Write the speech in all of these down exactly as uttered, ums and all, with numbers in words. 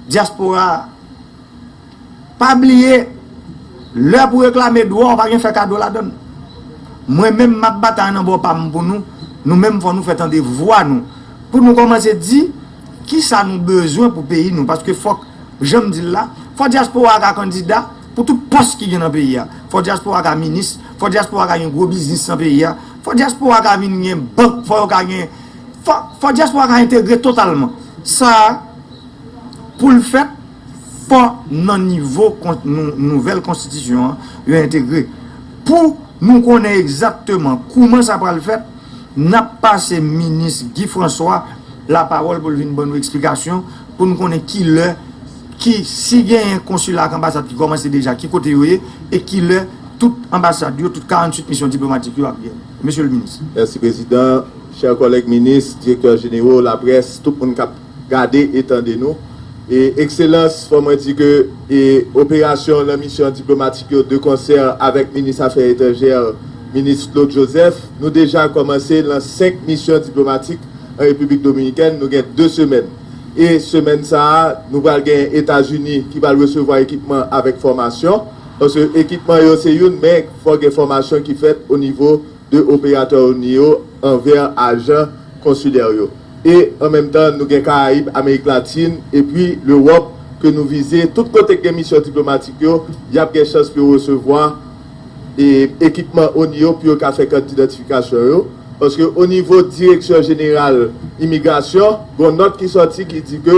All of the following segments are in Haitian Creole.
Dyaspora, pa bliye, lè pou reklame dwa w, pa gen fè kado ladan l. Mwen menm, m ap batay nan bò pa m pou nou. Nou menm, fò nou fè tande vwa nou. Pou nou kòmanse di kisa nou bezwen pou peyi nou. Paske fòk, jan m di l la, fò dyaspora a ka kandida pou tout pòs ki gen nan peyi a. Fò dyaspora a ka minis, fò dyaspora a ka gen gwo biznis nan peyi a. Fò dyaspora a ka vin gen bank, fò yo ka gen, fò, fò dyaspora a ka entegre totalman. Sa a, pou l fèt, fò nan nivo kon-, nou, nouvèl konstitisyon an, yo entegre. Pou nou konnen egzakteman kouman sa pral fèt, n ap pase minis Guy François lapawòl pou l vin ban nou eksplikasyon, pou n konnen kilè, ki, si genyen konsila ak anbasad ki kòmanse deja, ki kote yo ye, e kilè tout anbasad yo, tout karanntuit misyon diplomatik yo ap gen. Mesye le minis. Mèsi, Prezidan. Chè kòlèg minis, direktè jenero, laprès, tout moun k ap gade e tande nou. E, Ekselans, fò mwen di ke, e, operasyon nan misyon diplomatik yo, de konsè avèk minis afè etranjè, minis Claude Joseph, nou deja kòmanse nan senk misyon diplomatik an Repiblik Dominikèn. Nou gen de semèn. E semèn sa a, nou pral gen Etazini ki pral resevwa ekipman avèk fòmasyon. Paske ekipman yo se youn, men fò gen fòmasyon ki fèt o nivo de operatè ONI yo anvè ajan konsilè yo. E an menm tan, nou gen Karayib, Amerik Latin, epi Lewòp ke nou vize. Tout kote k gen misyon diplomatik yo, y ap gen chans pou yo resevwa e ekipman ONI yo pou yo ka fè kat idantifikasyon yo. Paske o nivo Direksyon Jeneral Imigrasyon, gen yon nòt ki sòti ki di ke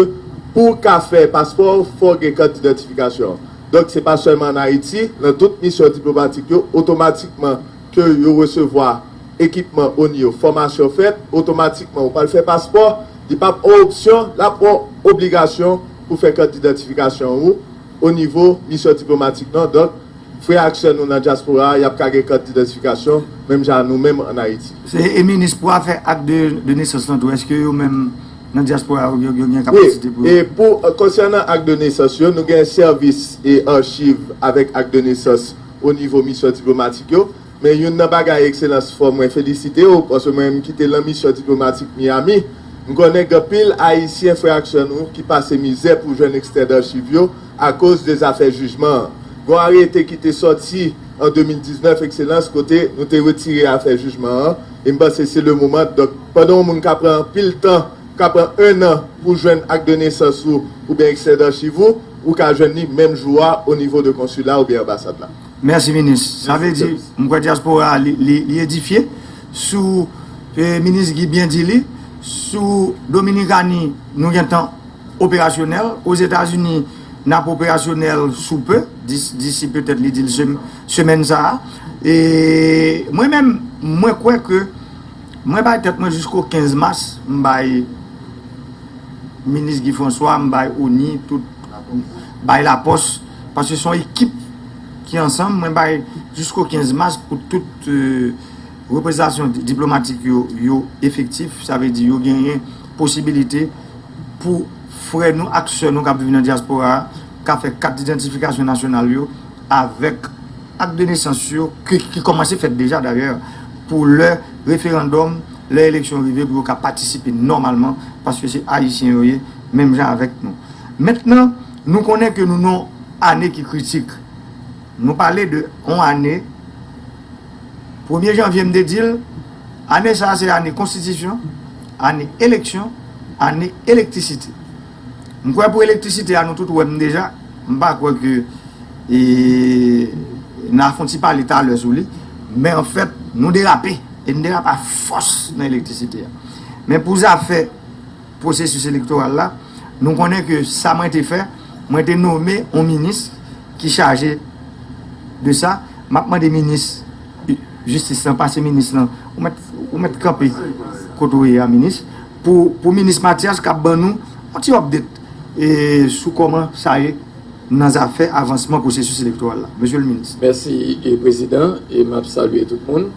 pou w ka fè paspò, fò w gen kat idantifikasyon. Donk, se pa sèlman ann Ayiti, nan tout misyon diplomatik yo, otomatikman ke yo resevwa ekipman ONI yo, fòmasyon fèt, otomatikman ou pral fè paspò, li p ap yon opsyon, l ap yon obligasyon pou fè kat idantifikasyon ou o nivo misyon diplomatik nan. Donk, frè ak sè nou nan dyaspora a, y ap ka gen kat idantifikasyon, menm jan nou menm ann Ayiti. Se, e minis pou afè ak de, de nesans lan tou, èske yo menm nan dyaspora a, yo, yo gen kapasite pou yo? Wi, e pou, konsènan ak de nesans yo, nou gen sèvis e achiv avèk ak de nesans o nivo misyon diplomatik yo. Men youn nan bagay, Ekselans, fò mwen felisite w, paske mwen menm ki te lan misyon diplomatik Miami, m konnen gen anpil Ayisyen, frè ak sè nou, ki pase mizè pou jwenn ekstrè dachiv yo akoz de zafè jijman an. Gen yon arete ki te sòti an de mil diznèf, Ekselans, kote nou te retire afè jijman an, e m panse se le moman. Donk, pandan yon moun ka pran anpil tan, ka pran en an pou jwenn ak de nesans ou, oubyen ekstrè dachiv ou, ou ka jwenn li menm jou a o nivo de konsila oubyen anbasad la. Mèsi, minis. Sa vle di, m kwè dyaspora a, li, li, li edifye sou, e, minis Guy byen di li, sou Dominikani, nou gentan operasyonèl, Ozetazini, n ap operasyonèl sou pe, dis-, disi petèt li di l sem-, semèn sa a. E mwen menm, mwen kwè ke mwen bay tèt mwen jisko kenz mas, m bay minis Guy François, m bay ONI, tout, bay lapòs, paske se yon ekip ki ansanm, mwen bay jisko kenz mas pou tout, e, reprezantasyon di-, diplomatik yo, yo efektif, sa vle di yo genyen posibilite pou frè nou ak sè nou k ap viv nan dyaspora a ka fè kat idantifikasyon nasyonal yo avèk ak de nesans yo ki, ki kòmanse fèt deja dayè, pou lè referandòm, lè eleksyon rive, pou yo ka patisipe nòmalman, paske se Ayisyen yo ye, menm jan avèk nou. Mentnan, nou konnen ke nou nan yon ane ki kritik. Nou pale de yon ane, premye janvye, m te di l, ane sa a se ane konstitisyon, ane eleksyon, ane elektrisite. M kwè pou elektrisite a, nou tout wè m deja, m pa kwè ke, e, n a fè yon ti pale talè sou li, men anfèt, nou derape, e n derape a fòs nan elektrisite a. Men pou zafè pwosesis elektoral la, nou konnen ke sa mwen te fè, mwen te nome yon minis ki chaje de sa. M ap mande minis jistis lan, pase minis lan, ou mèt, ou mèt kanpe kote w ye a, minis, pou, pou minis Mathias k ap ban nou yon ti update, e, sou kòman sa ye nan zafè avansman pwosesis elektoral la. Mesye le minis. Mèsi, e, Prezidan, e m ap salye tout moun.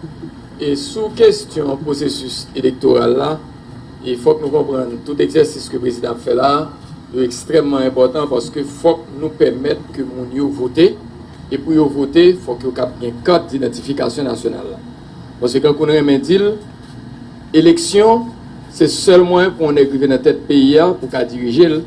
E sou kesyon pwosesis elektoral la, e fòk nou konprann tout egzèsis ke prezidan ap fè la, yo ekstrèmman enpòtan paske fòk nou pèmèt ke moun yo vote, e pou yo vote, fòk yo kab gen kat idantifikasyon nasyonal la. Paske kankou n renmen di l, eleksyon se sèl mwayen pou yon nèg rive nan tèt peyi a pou ka dirije l,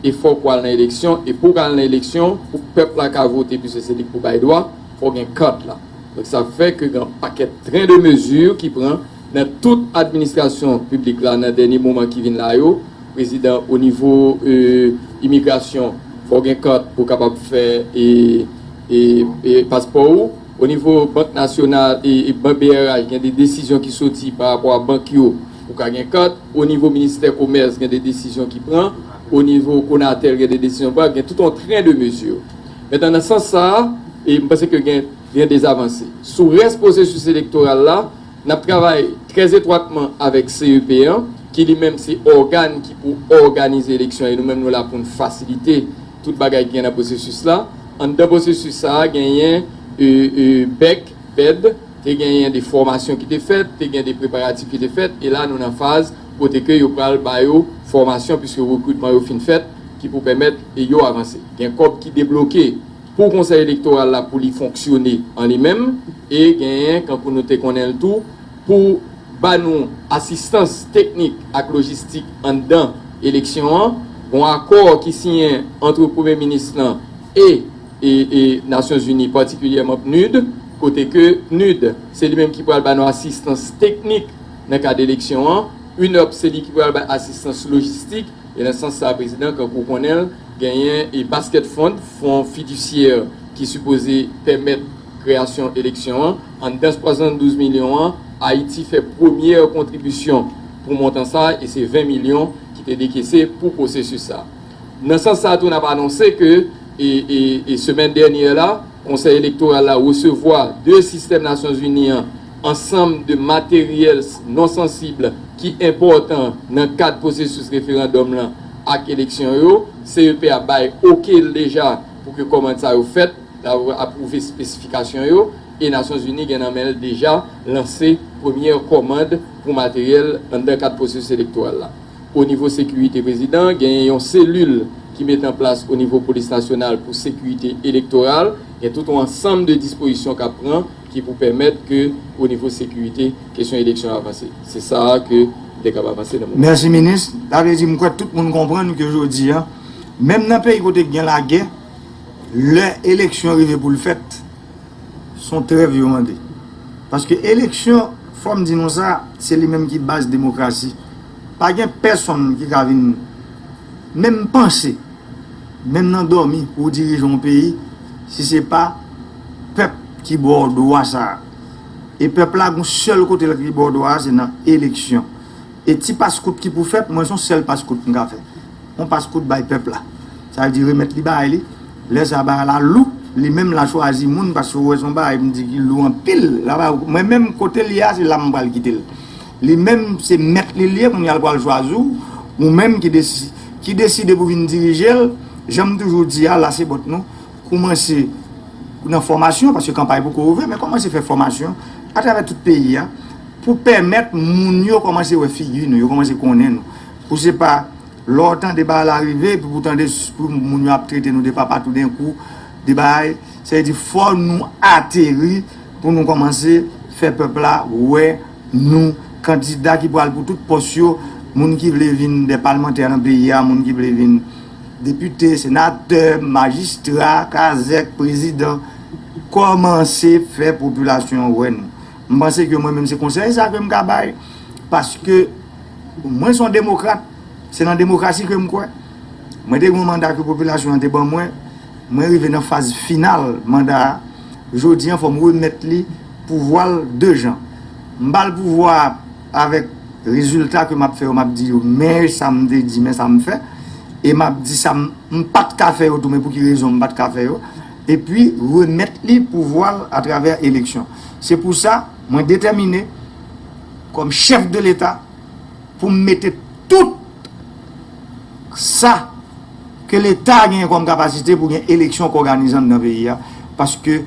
e fòk w al nan eleksyon, e pou w ka al nan eleksyon, pou pèp la ka vote, piske se li k pou bay dwa, fò w gen kat la. Donk, sa fè ke gen yon pakèt tren de mezi ki pran nan tout administrasyon piblik la, nan dènye moman ki vin la yo, prezidan, o nivo, e, imigrasyon, fò w gen kat pou w kapab fè, e, e, e paspò ou. O nivo Bank Nasyonal e, e Bank B R H, gen de desizyon ki soti pa rapò a bank yo pou ka gen kat. O nivo Ministè Komès, gen de desizyon ki pran. O nivo Konatel, gen de desizyon pran. Gen tout yon tren de mezi. Mentnan, nan sans sa a, e m panse ke gen, gen de avanse. Sou rès pwosesis elektoral la, n ap travay trè etwatman avèk C E P an, ki li menm se ògàn ki pou òganize eleksyon, e nou menm nou la pou n fasilite tout bagay ki gen nan pwosesis la. Anndan pwosesis sa a, genyen, e, e, bèk, bèd, te genyen de fòmasyon ki te fèt, te gen de preparatif ki te fèt, e la nou nan faz kote ke yo pral ba yo fòmasyon, piske rekritman yo fin fèt, ki pou pèmèt, e, yo avanse. Gen kòb ki debloke pou Konsèy Elektoral la pou li fonksyone an li menm, e genyen, kankou nou te konnen l tou, pou ba nou asistans teknik ak lojistik anndan eleksyon an. Gon akò ki siyen ant Premye Minis lan e, e, e Nasyonzini, patikilyèman PNUD, kote ke PNUD, se li menm ki pral ba nou asistans teknik nan kad eleksyon an. UNOPS, se li ki pral bay asistans lojistik. E nan sans sa, prezidan, kankou w konnen l, genyen e Basket Fund, fon fidisyè ki sipoze pèmèt kreyasyon eleksyon an. Anndan swasanndouz milyon an, Ayiti fè premyè kontribisyon pou montan sa a, e se ven milyon ki te dekese pou pwosesis sa a. Nan sans sa a tou, n ap anonse ke, e, e, e semèn dènyè la, Konsèy Elektoral la resevwa de sistèm Nasyonzini an ansanm de materyèl non sansib ki enpòtan nan kad pwosesis referandòm lan ak eleksyon yo. C E P a bay oke l deja pou ke kòmand sa yo fèt, l ap apwouve espesifikasyon yo, e Nasyonzini gen nan men l deja lanse premyè kòmand pou materyèl anndan kad pwosesis elektoral la. O nivo sekirite, prezidan, genyen yon selil ki mete an plas o nivo Polis Nasyonal pou sekirite elektoral. Gen tout yon ansanm de dispozisyon k ap pran ki pou pèmèt ke o nivo sekirite, kesyon eleksyon avanse. Se sa a ke m te kab avanse nan moman. Mèsi, minis. Sa vle di, m kwè tout moun konprann ke jodi a, menm nan peyi kote k gen lagè, lè eleksyon rive pou l fèt, se yon trèv yo mande. Paske eleksyon, fò m di nou sa, se li menm ki baz demokrasi. Pa gen pèsonn ki ka vin menm panse, menm nan dòmi, pou dirije yon peyi, si se pa pèp ki ba w dwa sa a. E pèp la, gon sèl kote l ki ba w dwa a, se nan eleksyon. E ti paskout ki pou fèt, mwen se yon sèl paskout m ka fè. Yon paskout bay pèp la. Sa vle di remèt li bagay li. Lè sa bagay la lou, li menm l a chwazi moun, paske ou wè se yon bagay m di ki lou anpil. La ba, mwen menm kote l ye a, se la m pral kite l. Li menm se mèt li l ye, kounye a l pral chwazi w, ou menm ki desi-, ki deside pou vin dirije l, jan m toujou di a, la se bòt nou, koumanse nan fòmasyon, paske kanpay poko ouvè, men kòmanse fè fòmasyon atravè tout peyi a, pou pèmèt moun yo kòmanse wè figi nou, yo kòmanse konnen nou. Pou se pa lè w tande bagay la rive, epi pou tande s-, pou moun yo ap trete nou de papa toudenkou, de bagay, sa vle di fò nou ateri pou nou kòmanse fè pèp la wè nou, kandida ki pral pou tout pòs yo, moun ki vle vin de palmantè nan peyi a, moun ki vle vin depite, senatè, majistra, kazèk, prezidan, kòmanse fè popilasyon an wè nou. M panse ke mwen menm se konsèy sa ke m ka bay, paske mwen se yon demokrat, se nan demokrasi ke m kwè. Mwen te gen yon manda ke popilasyon an te ban mwen, mwen rive nan faz final manda a. Jodi an, fò m remèt li pouvwa l de jan. M ba l pouvwa a avèk rezilta ke m ap fè yo, m ap di yo, men sa m te di, men sa m fè. E m ap di sa m, m pa t ka fè yo tou, men pou ki rezon m pa t ka fè yo. Epi remèt li pouvwa l atravè eleksyon. Se pou sa, mwen detèmine, kòm chèf de Leta, pou m mete tout sa ke Leta genyen kòm kapasite pou gen eleksyon k òganize anndan peyi a, paske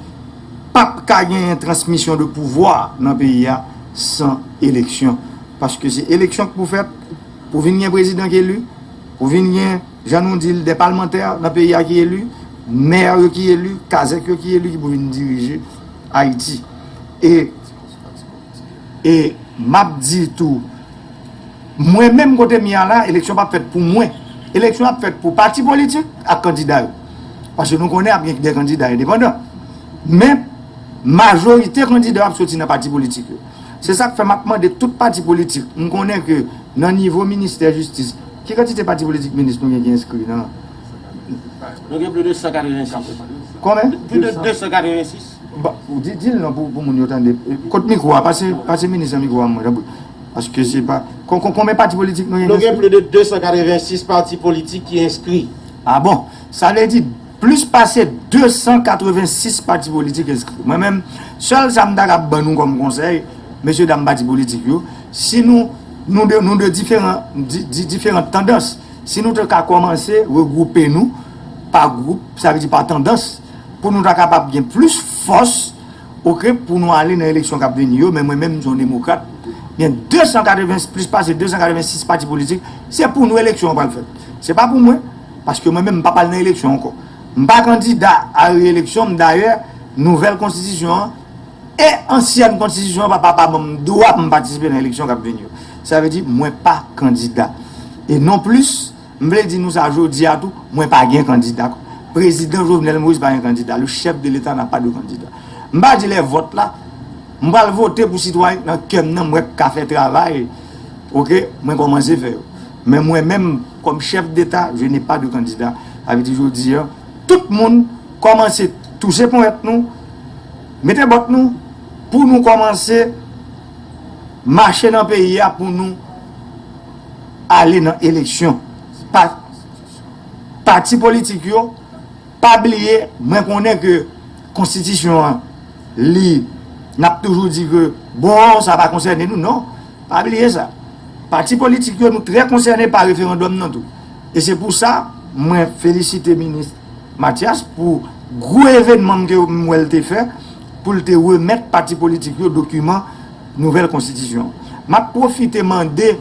p ap ka genyen transmisyon de pouvwa nan peyi a san eleksyon. Paske se eleksyon k pou fèt, pou vin gen prezidan k eli, pou vin gen, jan nou di l, de palmantè nan peyi a ki eli, mè yo ki eli, kazèk yo ki eli, ki pou vin dirije Ayiti. E, e m ap di tou, mwen menm kote m ye a la, eleksyon p ap fèt pou mwen. Eleksyon ap fèt pou pati politik ak kandida yo. Paske nou konnen ap gen de kandida endepandan. Men, majorite kandida yo ap soti nan pati politik yo. Se sa k fè m ap mande tout pati politik. M konnen ke nan nivo ministè jistis, ki kantite pati politik minis nou gen ki enskri nan? Nou gen plis de san katrevensis. Konbyen? Plis de de san katrevensis. Ba, di, di l non pou, pou moun yo tande. Kot mikwo a? Pase, pase minis an mikwo a mwen, tanpri. Paske se pa. Kon, kon, konbyen pati politik nou gen? Nou gen plis de de san katrevensis pati politik ki enskri. Ah bon? Sa vle di, plis pase de san katrevensis pati politik enskri. Mwen menm, sèl sa m ta kab ban nou kòm konsèy, mesye dam pati politik yo, si nou, nou de, nou de diferan, di, di, diferan tandans, si nou te ka kòmanse regwoupe nou pa gwoup, sa vle di pa tandans, pou nou ta kapab gen plis fòs, oke, pou nou ale nan eleksyon k ap vini yo, men mwen menm, m se yon demokrat, gen de san katreven, plis pase de san katrevensis pati politik, se pou nou eleksyon an pral fèt. Se pa pou mwen, paske mwen menm, m p ap al nan eleksyon ankò. M pa kandida a reyeleksyon, m dayè, nouvèl konstitisyon an e ansyèn konstitisyon an pa, pa, pa ban m dwa pou m patisipe nan eleksyon k ap vini yo. Sa vle di, mwen pa kandida. E non plis, m vle di nou sa jodi a tou, mwen pa gen kandida. Prezidan Jovenel Moïse pa gen kandida. Le chef de l'État n'a pas de candidat. M pa di lè vòt la, m pral vote pou sitwayen nan kè m nan, m wè k ka fè travay, oke, mwen kòmanse fè yo. Men mwen menm, kòm chef d'État, je n'ai pas de candidat. Sa vle di jodi a, tout moun kòmanse touche ponyèt nou, mete bòt nou, pou nou kòmanse mache nan peyi a, pou nou ale nan eleksyon. Pa, pati politik yo, pa bliye, mwen konnen ke konstitisyon an, li, n ap toujou di ke, bon, sa pa konsène nou, non. Pa bliye sa. Pati politik yo, nou trè konsène pa referandòm nan tou. E se pou sa, mwen felisite minis Mathias pou gwo evènman ke m wè l te fè, pou l te remèt pati politik yo dokiman nouvèl konstitisyon. M ap pwofite mande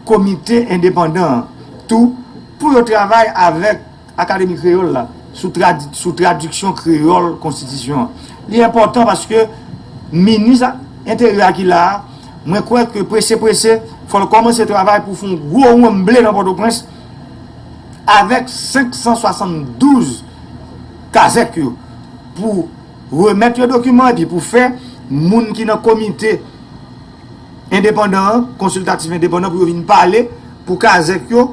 komite endepandan an tou pou yo travay avèk Akademi Kreyòl la sou, tradi, sou tradiksyon kreyòl konstitisyon an. Li enpòtan paske minis Enteryè a ki la a, mwen kwè ke prese prese, fò l kòmanse travay pou fè yon gwo wonn ble nan Pòtoprens avèk senk san swasanndouz kazèk yo pou remèt yo dokiman epi pou fè moun ki nan komite endepandan an, konsiltatif endepandan pou yo vin pale pou kazèk yo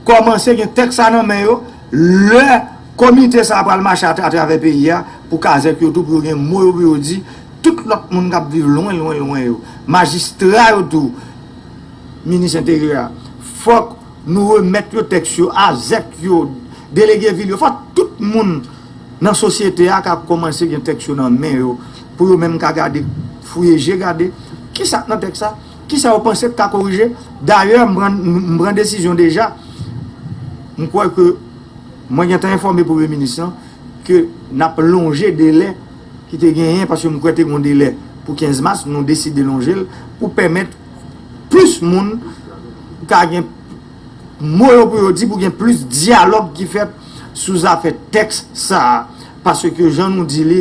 kòmanse gen tèks sa nan men yo lè komite sa a pral mache atravè peyi a pou kazèk yo tou pou yo gen mo yo pou yo di tout lòt moun k ap viv lwen lwen lwen yo, majistra yo tou, minis enteryè a, fòk nou remèt yo tèks yo, azèk yo, delege vil yo, fòk tout moun nan sosyete a ka kòmanse gen tèks yo nan men yo, pou yo menm ka gade, fouye je gade, kisa k nan tèks sa, kisa yo panse k ka korije. Dayè, m pran, m pran desizyon deja, m kwè ke mwen gentan enfòme premye minis lan ke n ap lonje delè ki te genyen, paske m kwè te gen yon delè pou kenz mas, nou deside lonje l pou pèmèt plis moun ka gen mo yo pou yo di, pou gen plis dyalòg ki fèt sou zafè tèks sa a. Paske jan nou di li,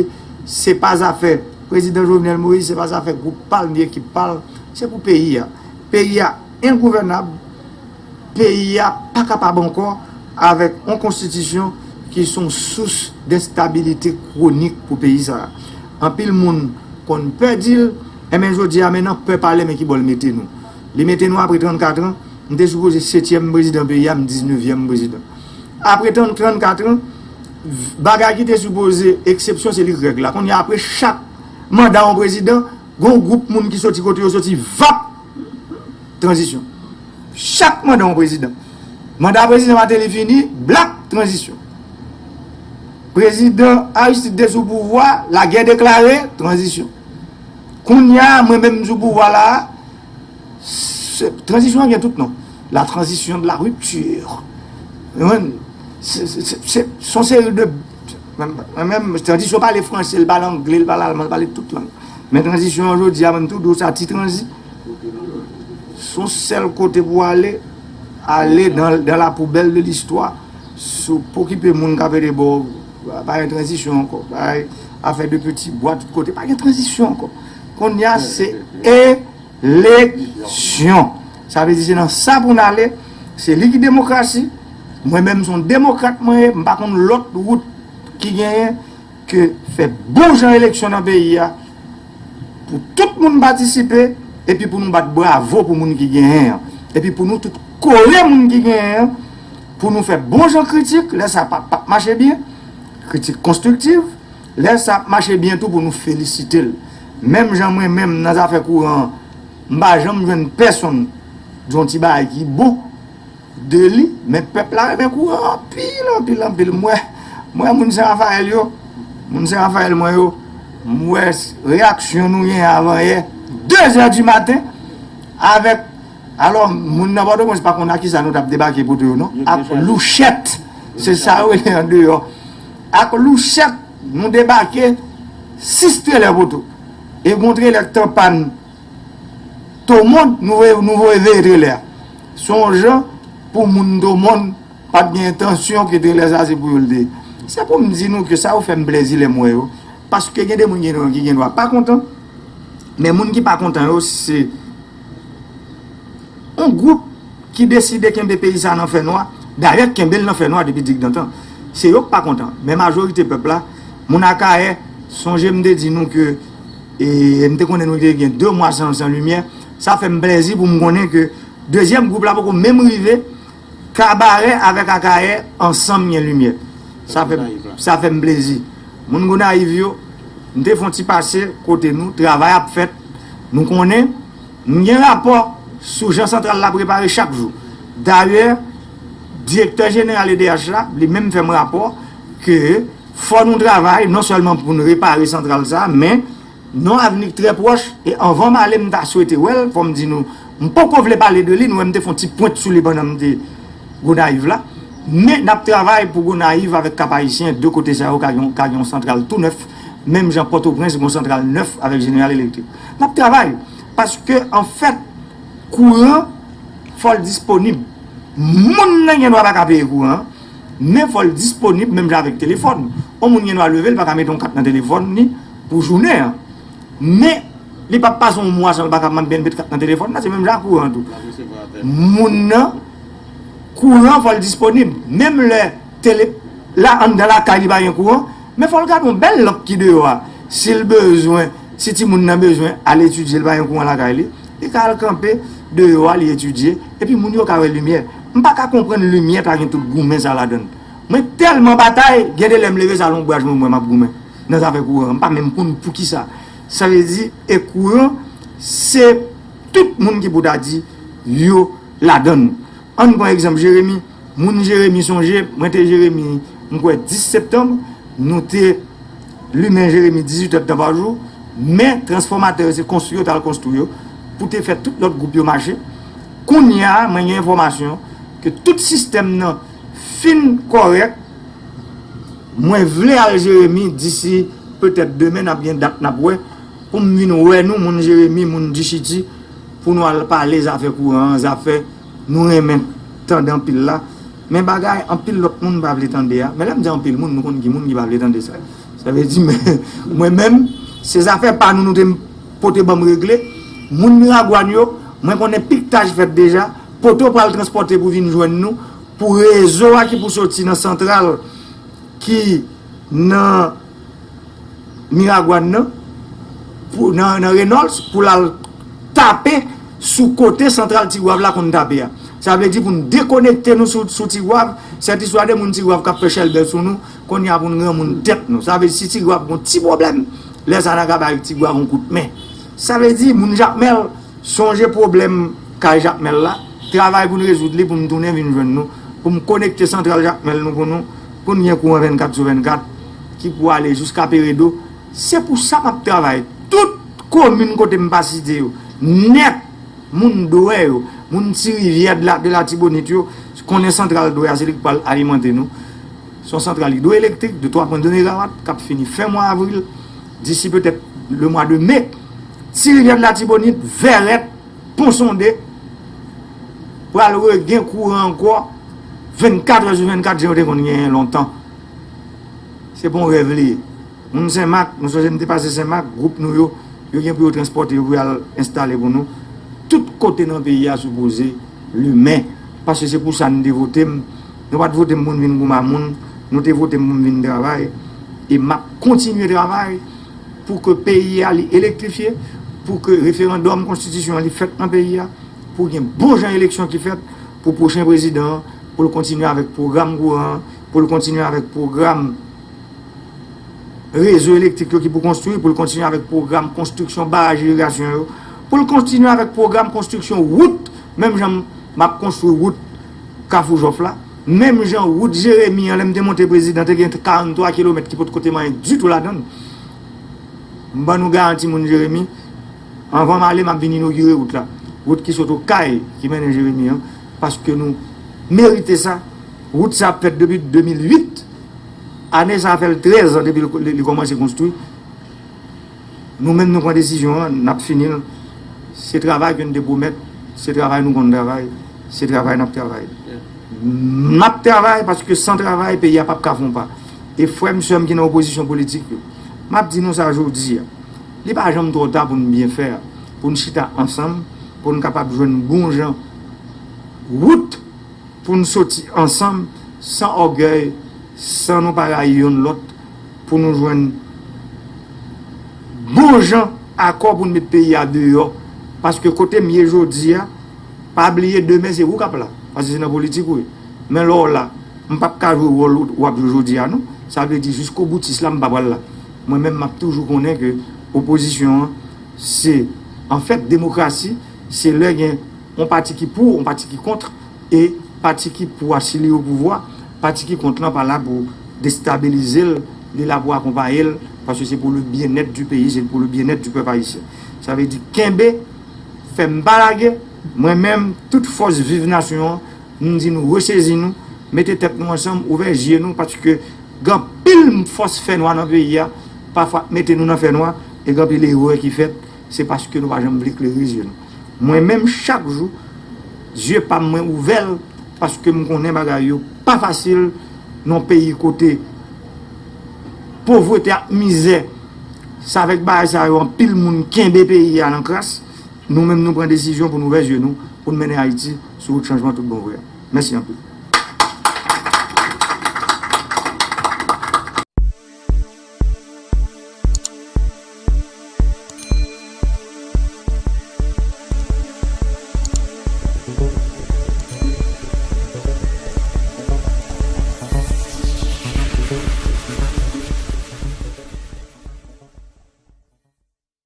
se pa zafè prezidan Jovenel Moïse, se pa zafè gwoup pa l ni ekip pa l, se pou peyi a. Peyi a engouvènab, peyi a pa kapab ankò avèk yon konstitisyon ki se yon sous denstabilite kwonik pou peyi sa a. Anpil moun konn pè di l, enben jodi a men nan pè pale men ki bò l mete nou. Li mete nou apre trannkat an, m te sipoze setyèm prezidan peyi a, m diznevyèm prezidan. Apre trannkat an, bagay ki te sipoze eksepsyon se li k règ la. Kounye a apre chak manda yon prezidan, gen yon gwoup moun ki soti kote yo soti, vap, tranzisyon. Chak manda yon prezidan. Manda prezidan Martelly fini, blak, tranzisyon. Prezidan Aristide te sou pouvwa, lagè deklare, tranzisyon. Kounye a, mwen menm m sou pouvwa la a, tranzisyon an gen tout non. La transition de la rupture. Se yon seri de. Mwen menm, tranzisyon pale franse, l pale angle, l pale alman, l pale tout lang. Men tranzisyon an jodi a, mwen tou di w sa, ti tranzi. Se yon sèl kote pou ale, ale dans, dans la poubelle de l'histoire. Si w pokipe moun k ap ede ba w, pa gen tranzisyon ankò. Afè de peti bwa tout kote, pa gen tranzisyon ankò. Kounye a, se eleksyon. Sa vle di se nan sa pou n ale. Se li ki demokrasi, Mwen menm se yon demokrat mwen ye, m pa konn lòt wout ki genyen ke fè bon jan eleksyon nan peyi a, pou tout moun patisipe, epi pou nou bat bravo pou moun ki genyen an, epi pou nou tout kore moun ki genyen an, pou nou fè bon jan kritik, lè sa p ap mache byen, kritik konstriktiv, lè sa ap mache byen tou pou nou felisite l. Menm jan mwen menm nan zafè kouran an, m pa janm jwenn pèsonn di yon ti bagay ki bon de li, men pèp la renmen kouran anpil, anpil, anpil. M wè, m wè moun Sen Rafayèl yo, moun Sen Rafayèl mwen yo, m wè reyaksyon nou gen avanyè, de zè di maten, avèk, alò, moun nan Pòtoprens pa konn ak kisa nou t ap debake poto yo non, ak louchèt, se sa yo rele andeyò, ak louchèt nou debake sis trelè poto, e gon trelè k t an pàn Tomon, nou voye, nou voye veye trelè a. Se yon jan pou moun Tomon pa t gen entansyon ke trelè sa se pou yo l te ye. Se pou m di nou ke sa yo fè m plèzi lè m wè yo. Paske gen de moun gen, ki gen dwa pa kontan, men moun ki pa kontan yo, se yon gwoup ki deside kenbe peyi sa nan fènwa. Dayè, kenbe l nan fènwa depi digdantan. Se yo k pa kontan. Men majorite pèp la, moun Akayè, sonje m te di nou ke, e, m te konnen nou te gen de mwa san, san limyè. Sa fè m plèzi pou m konnen ke dezyèm gwoup la poko menm rive, Kabarè avèk Akayè ansanm gen limyè. Sa fè, sa fè m plezi. Moun Gonayiv yo, m te fè yon ti pase kote nou, travay ap fèt. Nou konnen, m gen rapò sou jan santral la prepare chak jou. Dayè, direktè jeneral E D H la, li menm fè m rapò ke fò nou travay, non sèlman pou nou repare santral sa, men nan yon avni trè pwòch, e anvan m ale, m ta swete wè l, fò m di nou, m poko vle pale de li, nou wè m te fè yon ti pwent sou li pandan m te Gonayiv la. Men n ap travay pou Gonayiv avèk Kap Ayisyen, de kote sa yo ka gen, ka gen yon santral tou nèf, menm jan Pòtoprens gen yon santral nèf avèk Jeneral Elektrik. N ap travay, paske anfèt, kouran, fò l disponib. Moun nan gen dwa pa ka peye kouran an, men fò l disponib menm jan avèk telefòn. Yon moun gen dwa leve, l pa ka mete yon kat nan telefòn li pou jounen an. Men, li p ap pase yon mwa san l pa ka mande, mete kat nan telefòn nan, se menm jan ak kouran an tou. Moun nan, kouran fò l disponib. Menm lè tele, la, anndan lakay li pa gen kouran, men fò l gade yon bèl lanp ki deyò a. Si l bezwen, si timoun nan bezwen al etidye, l pa gen kouran lakay li, li ka al kanpe deyò a, li etidye, epi moun yo ka wè limyè. M pa ka konprann limyè pa gen tout goumen sa ladan l. Mwen tèlman batay, gen de lè m leve sa l onbraj mwen, mwen m ap goumen nan zafè kouran. M pa menm konn poukisa. Sa vle di, e kouran, se tout moun ki pou ta di yo ladan l. Ann pran egzanp Jeremi. Moun Jeremi, sonje, mwen te Jeremi, m kwè dis septanm, nou te limen Jeremi dizuit èdtan pa jou, men transfòmatè yo se konstwi yo t al konstwi yo pou te fè tout lòt gwoup yo mache. Kounye a, mwen gen enfòmasyon ke tout sistèm nan fin kòrèk. Mwen vle al Jeremi disi petèt demen, n ap gen dat n ap wè, pou m vin wè nou, moun Jeremi, moun Dichiti, pou nou al pale zafè kouran an, zafè nou renmen tande anpil la. Men bagay anpil lòt moun pa vle tande a. Men lè m di anpil moun, nou konn ki moun ki pa vle tande sa. Sa vle di, men, mwen menm, se zafè pa nou nou te pote ban m regle. Moun Miragwàn yo, mwen konnen piktaj fèt deja, poto pral transpòte pou vin jwenn nou, pou rezo a ki pou soti nan santral ki nan Miragwàn nan, pou, nan, nan Reynolds, pou l al tape sou kote santral Tigwav la konn tape a. Sa vle di pou n dekonekte nou sou, sou Tigwav, sèt istwa de moun Tigwav k ap fè chèlbè sou nou, kounye a pou n granmoun tèt nou. Sa vle di si Tigwav gon ti pwoblèm, lè sa n a ka bay Tigwav yon kout men. Sa vle di moun Jakmèl, sonje pwoblèm kay Jakmèl la, travay pou n rezoud li, pou m tounen vin jwenn nou, pou m konekte santral Jakmèl nou pou nou, pou n gen kouran vennkat sou vennkat, ki pou ale jiska Peredo. Se pou sa m ap travay. Tout komin kote m pa site yo, nèt, moun Dwè yo, moun Ti Rivyè de la, de Latibonit yo, konnen santral Dwè a, se li k pral alimante nou. Se yon santral idwoelektrik de twa pwen de megawat k ap fini fen mwa avril, disi petèt le mwa de me. Ti Rivyè de Latibonit, Vèrèt, Pon Sonde, pral regen kouran ankò vennkat è sou vennkat, jan yo te konn genyen lontan. Se pa yon rèv li ye. Moun Senmak, nou sonje m te pase Senmak, gwoup nou yo, yo gen pou yo transpòte, yo pou y al enstale pou nou. Tout kote nan peyi a sipoze limen. Paske se pou sa n te vote m. Nou pa t vote m pou n vin goumen moun, nou te vote m pou m vin travay. E m ap kontinye travay pou ke peyi a li elektrifye, pou ke referandòm konstitisyon an li fèt nan peyi a, pou gen bon jan eleksyon ki fèt, pou pwochen prezidan an, pou l kontinye avèk pwogram kouran an, pou l kontinye avèk pwogram rezo elektrik yo ki pou konstwi, pou l kontinye avèk pwogram konstriksyon baraj irigasyon yo, pou l kontinye avèk pwogram konstriksyon wout, menm jan m ap konstwi wout Kafou Jòf la, menm jan wout Jeremi an, lè m te monte prezidan, te gen karanntwa kilomèt ki potko te manyen ditou ladan l. M ban nou garanti moun Jeremi, anvan m ale, m ap vin inogire wout la. Wout ki sot Okay, ki mennen Jeremi an, paske nou merite sa. Wout sa ap fèt depi de mil uit. Ane sa a fè l trèz an depi li, li, li kòmanse konstwi. Nou menm nou pran desizyon an, n ap fini l. Se travay ke n te pwomèt, se travay nou konn travay, se travay n ap travay. N ap travay paske san travay, peyi a p ap ka fè yon pa. E frè m, sè m ki nan opozisyon politik yo, m ap di nou sa jodi a. Li pa janm twò ta pou n byen fè, pou n chita ansanm, pou n kapab jwenn bon jan wout, pou n soti ansanm, san ògèy, san nou pa rayi yonn lòt, pou nou jwenn bon jan akò pou n met peyi a deyò. Paske kote m ye jodi a, pa bliye demen se ou k ap la. Paske se nan politik ou ye. Men lè w la, m p ap ka jwe wòl ou, w ap jwe jodi a non. Sa vle di jiskoboutis la, m pa pral la. Mwen menm, m ap toujou konnen ke opozisyon an, se, anfèt, demokrasi, se lè gen yon pati ki pou, yon pati ki kont, e pati ki pou a, si li o pouvwa, pati ki kont lan pa la pou destabilize l, li la pou akonpaye l, paske se pou le byennèt di peyi, se pou le byennèt di pèp ayisyen. Sa vle di kenbe, fè m pa lage, mwen menm, tout fòs viv nasyon an, m di nou resezi nou, mete tèt nou ansanm, ouvè zye nou, paske gen anpil fòs fènwa nan peyi a, pafwa mete nou nan fènwa, e gen anpil erè ki fèt, se paske nou pa janm vle klere zye nou. Mwen menm, chak jou, zye pa m mwen ouvè l, paske m konnen bagay yo pa fasil nan yon peyi kote povrete ak mizè, se avèk bagay sa yo anpil moun kenbe peyi a nan kras. Nou menm, nou pran desizyon pou n ouvè zye nou, pou n mennen Ayiti sou wout chanjman tout bon vre a. Mèsi anpil.